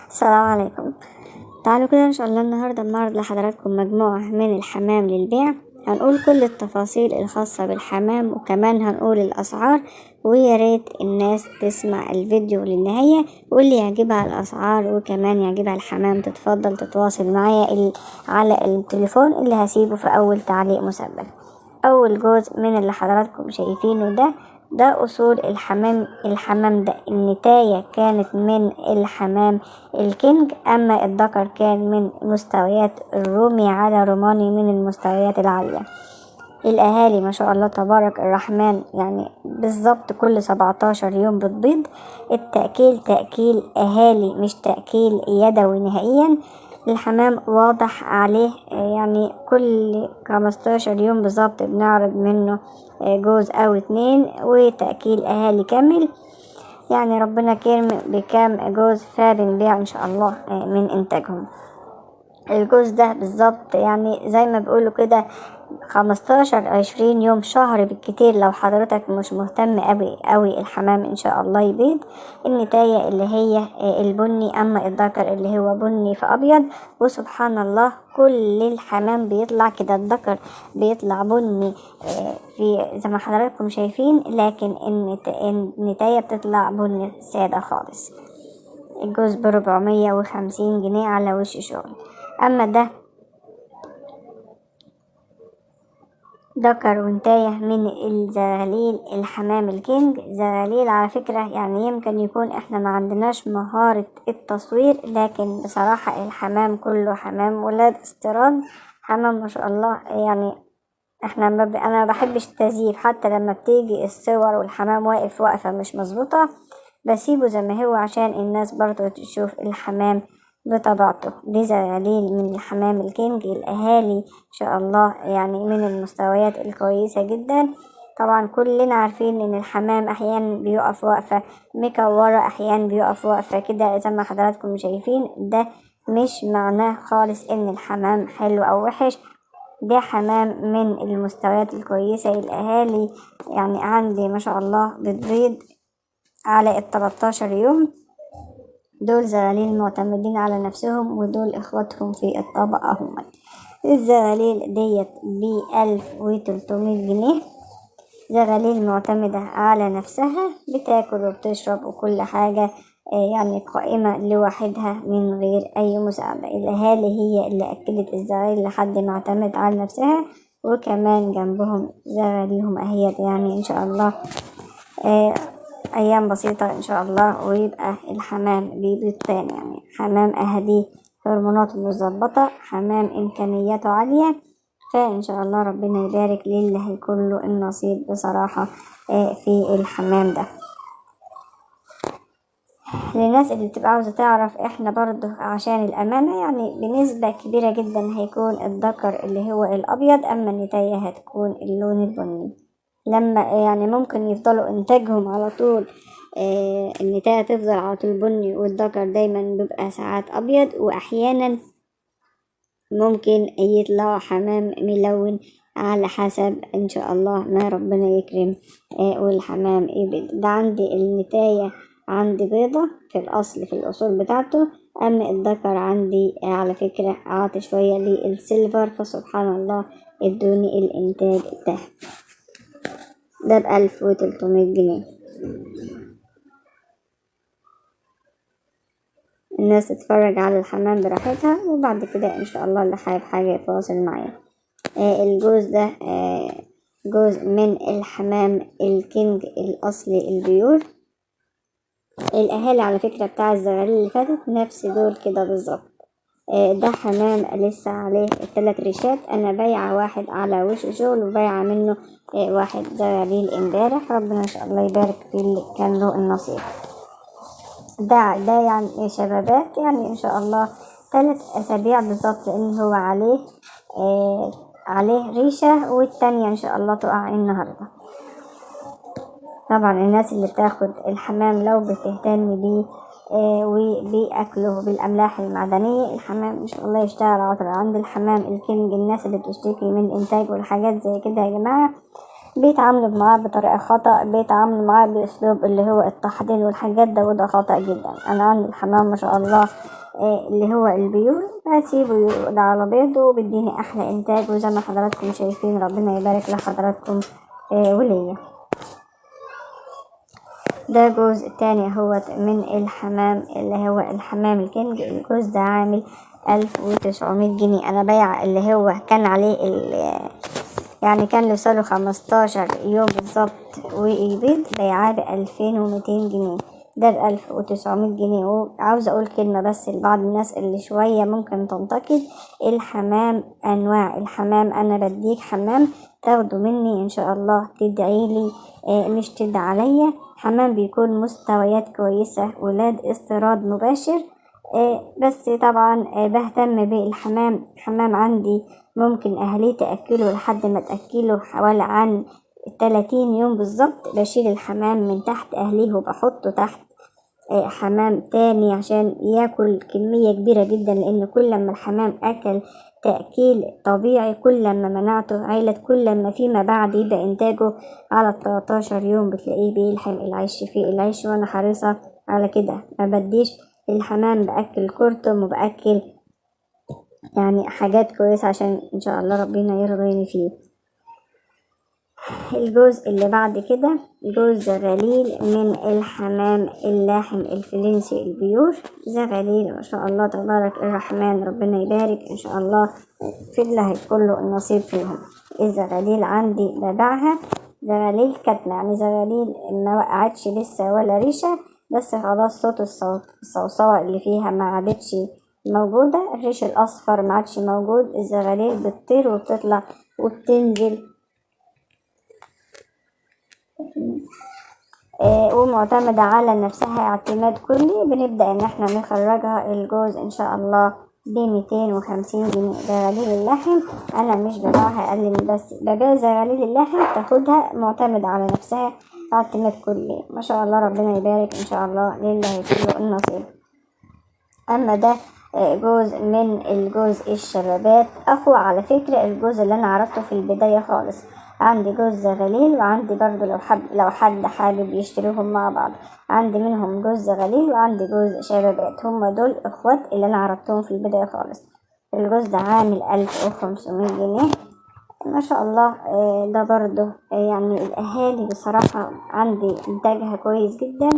السلام عليكم. تعالوا كده ان شاء الله النهارده بنعرض لحضراتكم مجموعة من الحمام للبيع. هنقول كل التفاصيل الخاصة بالحمام وكمان هنقول الاسعار، ويا ريت الناس تسمع الفيديو للنهاية، واللي يعجبها الاسعار وكمان يعجبها الحمام تتفضل تتواصل معايا على التليفون اللي هسيبه في اول تعليق مثبت. اول جزء من اللي حضراتكم شايفينه ده اصول الحمام. الحمام ده النتاية كانت من الحمام الكينج، اما الذكر كان من مستويات الرومي على روماني من المستويات العالية. الاهالي ما شاء الله تبارك الرحمن، يعني بالظبط كل 17 يوم بتبيض. التأكيل تأكيل اهالي مش تأكيل يدوي نهائيا. الحمام واضح عليه، يعني كل 15 يوم بالظبط بنعرض منه جوز او 2، وتأكيل اهالي كامل. يعني ربنا كرم بكام جوز فبنبيع ان شاء الله من انتاجهم. الجوز ده بالظبط يعني زي ما بيقولوا كده 15-20 يوم، شهر بالكتير لو حضرتك مش مهتم قوي قوي الحمام ان شاء الله يبيض. النتاية اللي هي البني، اما الذكر اللي هو بني في ابيض. وسبحان الله كل الحمام بيطلع كده، الذكر بيطلع بني في زي ما حضراتكم شايفين، لكن النتاية بتطلع بني سادة خالص. الجوز ب450 جنيه على وش شغل. اما ده ذكر وانتايه من الزغاليل الحمام الكينج. زغاليل على فكرة، يعني يمكن يكون احنا ما عندناش مهارة التصوير، لكن بصراحة الحمام كله حمام ولاد استيراد، حمام ما شاء الله. يعني احنا ما انا ما بحبش التزييف، حتى لما بتيجي الصور والحمام واقف وقفة مش مظبوطة بسيبه زي ما هو عشان الناس برضو تشوف الحمام بطبيعته. دي زغاليل من الحمام الكينج. الاهالي ان شاء الله يعني من المستويات الكويسة جدا. طبعا كلنا عارفين ان الحمام احيانا بيقف وقفة مكورة، احيانا بيقف وقفة كده زي ما حضراتكم شايفين. ده مش معناه خالص ان الحمام حلو او وحش، ده حمام من المستويات الكويسة. الاهالي يعني عندي ما شاء الله بتبيض على 13 يوم. دول زغاليل معتمدين على نفسهم، ودول اخواتهم في الطبقة هم. الزغاليل ديت ب1300 جنيه. زغاليل معتمدة على نفسها، بتاكل وبتشرب وكل حاجة، يعني قائمة لوحدها من غير أي مساعدة. الأهالي هي اللي أكلت الزغاليل لحد ما اعتمدت على نفسها، وكمان جنبهم زغاليلهم أهيت. يعني إن شاء الله أيام بسيطة إن شاء الله ويبقى الحمام بيبيض تاني. يعني حمام أهاليه هرموناته مظبطة، حمام إمكانياته عالية، فإن شاء الله ربنا يبارك للي هيكون له النصيب بصراحة في الحمام ده. للناس اللي بتبقى عاوزة تعرف، احنا برضه عشان الأمانة يعني بنسبة كبيرة جدا هيكون الذكر اللي هو الأبيض، أما النتاية هتكون اللون البني. لما يعني ممكن يفضلوا انتاجهم على طول، النتاية تفضل على طول بني والذكر دايما بيبقى ساعات ابيض، واحيانا ممكن يطلع حمام ملون على حسب ان شاء الله ما ربنا يكرم والحمام يبيض. ده عندي النتاية عندي بيضة في الاصل في الاصول بتاعته، اما الذكر عندي على فكرة عاطي شوية للسيلفر، فسبحان الله ادوني الانتاج ده ب1300 جنيه. الناس تتفرج على الحمام براحتها، وبعد كده ان شاء الله اللي حابب حاجة يتواصل معايا. الجوز ده جوز من الحمام الكينج الاصلي ال pure. الاهالي على فكرة بتاع الزغاليل اللي فاتت نفس دول كده بالظبط. ده حمام لسه عليه 3 ريشات، انا بايعه واحد على وش شغل وبايعه منه واحد زغاليل امبارح. ربنا ان شاء الله يبارك في اللي كان له النصيب. ده يعني شبابات، يعني ان شاء الله 3 اسابيع بالظبط، لان هو عليه ريشه، والتانية ان شاء الله تقع النهارده. طبعا الناس اللي بتاخد الحمام لو بتهتم بيه وبأكله بالأملاح المعدنية، الحمام إن شاء الله يشتغل على طول. عند الحمام الكينج الناس اللي بتشتكي من الإنتاج والحاجات زي كده يا جماعة، بيتعاملوا معاه بطريقة خطأ، بيتعاملوا معاه بأسلوب اللي هو التحضير والحاجات ده، وده خطأ جدا. أنا عندي الحمام ما شاء الله اللي هو ال pure، بسيبه يرقد على بيضة وبيديني أحلى إنتاج، وزي ما حضراتكم شايفين ربنا يبارك لحضراتكم وليا. ده جزء تاني هو من الحمام اللي هو الحمام الكينج. الجزء ده عامل 1900 جنيه. أنا بايع اللي هو كان عليه يعني كان لساله 15 يوم بالظبط ويبيض، بيعاه ب2200 جنيه، ده ب1900 جنيه. وعاوزة أقول كلمة بس لبعض الناس اللي شوية ممكن تنتقد الحمام، أنواع الحمام، أنا بديك حمام تاخده مني إن شاء الله تدعيلي، مش تدعي عليا. حمام بيكون مستويات كويسة، ولاد استيراد مباشر، بس طبعا بهتم بالحمام. حمام عندي ممكن أهليه تأكله لحد ما تأكله حوالي عن 30 يوم بالظبط، بشيل الحمام من تحت أهليه وبحطه تحت حمام تاني عشان ياكل كمية كبيرة جدا، لأن كل ما الحمام أكل تأكيل طبيعي كل ما مناعته عالت، كل ما فيما بعد يبقى إنتاجه على 13 يوم بتلاقيه بيلحم العيش في العيش. وأنا حريصة على كده، ما بديش الحمام، بأكل كرتم وبأكل يعني حاجات كويسة عشان إن شاء الله ربنا يرضيني فيه. الجزء اللي بعد كده جزء زغاليل من الحمام اللاحم الفرنسي ال pure، زغاليل ما شاء الله تبارك الرحمن، ربنا يبارك إن شاء الله في اللي هيكون له النصيب فيهم. الزغاليل عندي ببيعها زغاليل كتمة، يعني زغاليل ما وقعتش لسه ولا ريشة، بس خلاص صوت الصوصوة اللي فيها ما عادتش موجودة، الريش الأصفر ما عادش موجود، الزغاليل بتطير وبتطلع وبتنزل، ومعتمدة على نفسها اعتماد كلي. بنبدأ ان احنا نخرجها الجوز ان شاء الله ب250 جنيه. زغاليل اللحم انا مش ببيعها اقل من بس، ببيع زغاليل اللحم تاخدها معتمدة على نفسها اعتماد كلي ما شاء الله، ربنا يبارك ان شاء الله للي هيكون النصيب. اما ده جزء من الجزء الشبابات، اخو على فكرة الجزء اللي انا عرضته في البداية خالص. عندي جوز زغاليل، وعندي برضو لو حد حابب يشتريهم مع بعض، عندي منهم جوز زغاليل وعندي جوز شبابات، هما دول اخوات اللي انا عرضتهم في البداية خالص. الجوز ده عامل 1500 جنيه ما شاء الله. ده برضو يعني الاهالي بصراحة عندي انتاجها كويس جدا،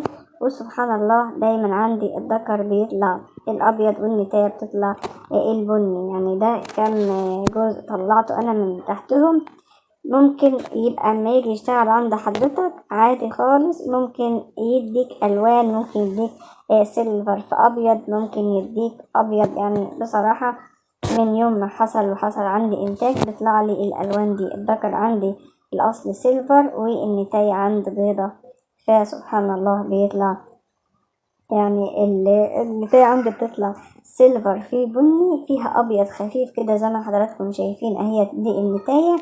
وسبحان الله دايما عندي الذكر بيطلع الابيض والنتاية بتطلع البني. يعني ده كم جوز طلعته انا من تحتهم، ممكن يبقى اما يجي يشتغل عند حضرتك عادي خالص، ممكن يديك الوان، ممكن يديك سيلفر في ابيض، ممكن يديك ابيض. يعني بصراحة من يوم ما حصل وحصل عندي انتاج بيطلع لي الالوان دي. الذكر عندي الاصل silver والنتاية عندي بيضة، فسبحان الله بيطلع يعني النتاية عندي بتطلع silver في بني فيها ابيض خفيف كده زي ما حضراتكم شايفين اهي دي النتاية.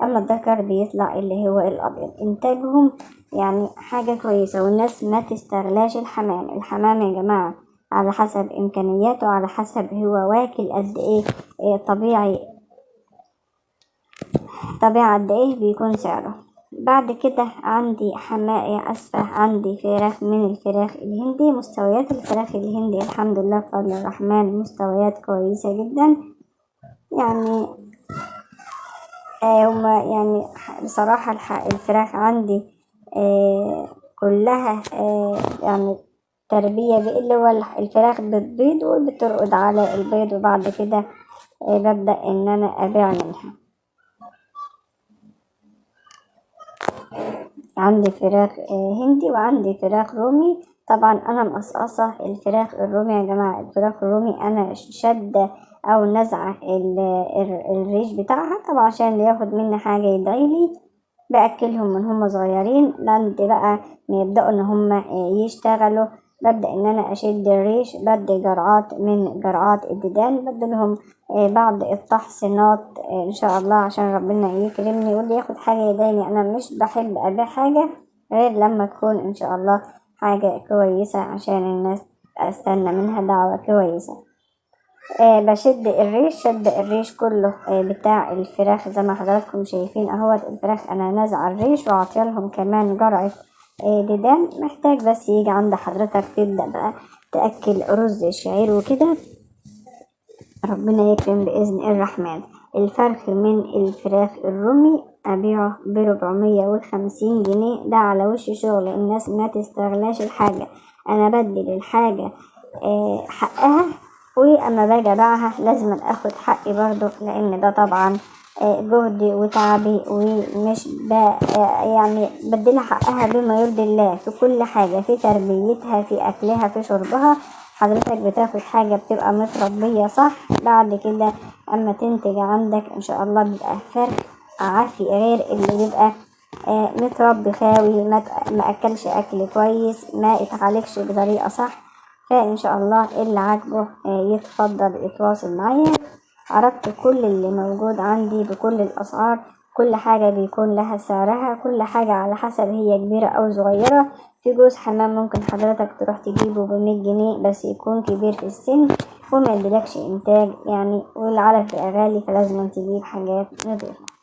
اما الذكر بيطلع اللي هو الابيض. انتاجهم يعني حاجة كويسة، والناس ما تستغلاش الحمام. الحمام يا جماعة على حسب امكانياته، على حسب هو واكل قد ايه، طبيعي قد ايه بيكون سعره. بعد كده عندي حماية اسفة، عندي فراخ من الفراخ الهندي. مستويات الفراخ الهندي الحمد لله بفضل الرحمن مستويات كويسة جدا، يعني هما يعني بصراحة الفراخ عندي كلها يعني تربية اللي هو الفراخ بتبيض وبترقد على البيض، وبعد كده ببدأ ان انا ابيع منها. عندي فراخ هندي وعندي فراخ رومي. طبعا انا مقصقصة الفراخ الرومي يا جماعة، الفراخ الرومي انا شادة او نزعة الريش بتاعها طبعا عشان اللي ياخد مني حاجة يدعيلي. باكلهم من هم صغيرين، لعند بقى ما يبدأوا ان هم يشتغلوا ببدأ ان انا اشد الريش، بدي جرعات من جرعات الديدان، بدلهم بعض التحصينات ان شاء الله عشان ربنا يكرمني واللي ياخد حاجة يدعيلي. انا مش بحب ابيع حاجة غير لما تكون ان شاء الله حاجة كويسة عشان الناس استنى منها دعوة كويسة. بشد الريش، شد الريش كله بتاع الفراخ زي ما حضراتكم شايفين اهوت. الفراخ انا نازعه الريش وعطية لهم كمان جرعة ديدان. محتاج بس يجي عند حضرتك تبدأ بقى تأكل رز شعير وكده، ربنا يكرم بإذن الرحمن. الفرخ من الفراخ الرومي أبيعه ب450 جنيه، ده على وش شغل، الناس ما تستغلاش الحاجة، أنا بدل الحاجة حقها، وأما باجي أبيعها لازم أخد حقي برضو، لأن ده طبعا جهدي وتعبي، ومش يعني بديلها حقها بما يرضي الله في كل حاجة، في تربيتها، في أكلها، في شربها. حضرتك بتاخد حاجة بتبقى متربية صح، بعد كده أما تنتج عندك إن شاء الله بيبقى فرق عافي، غير اللي بيبقى متربي خاوي، ما أكلش أكل كويس، ما اتعالجش بطريقة صح. فإن شاء الله اللي عاجبه يتفضل يتواصل معايا. عرضت كل اللي موجود عندي بكل الأسعار، كل حاجة بيكون لها سعرها، كل حاجة على حسب هي كبيرة أو صغيرة. في جوز حمام ممكن حضرتك تروح تجيبه ب100 جنيه، بس يكون كبير في السن وما يديلكش إنتاج يعني، والعلف بقى غالي، فلازم تجيب حاجات نظيفة.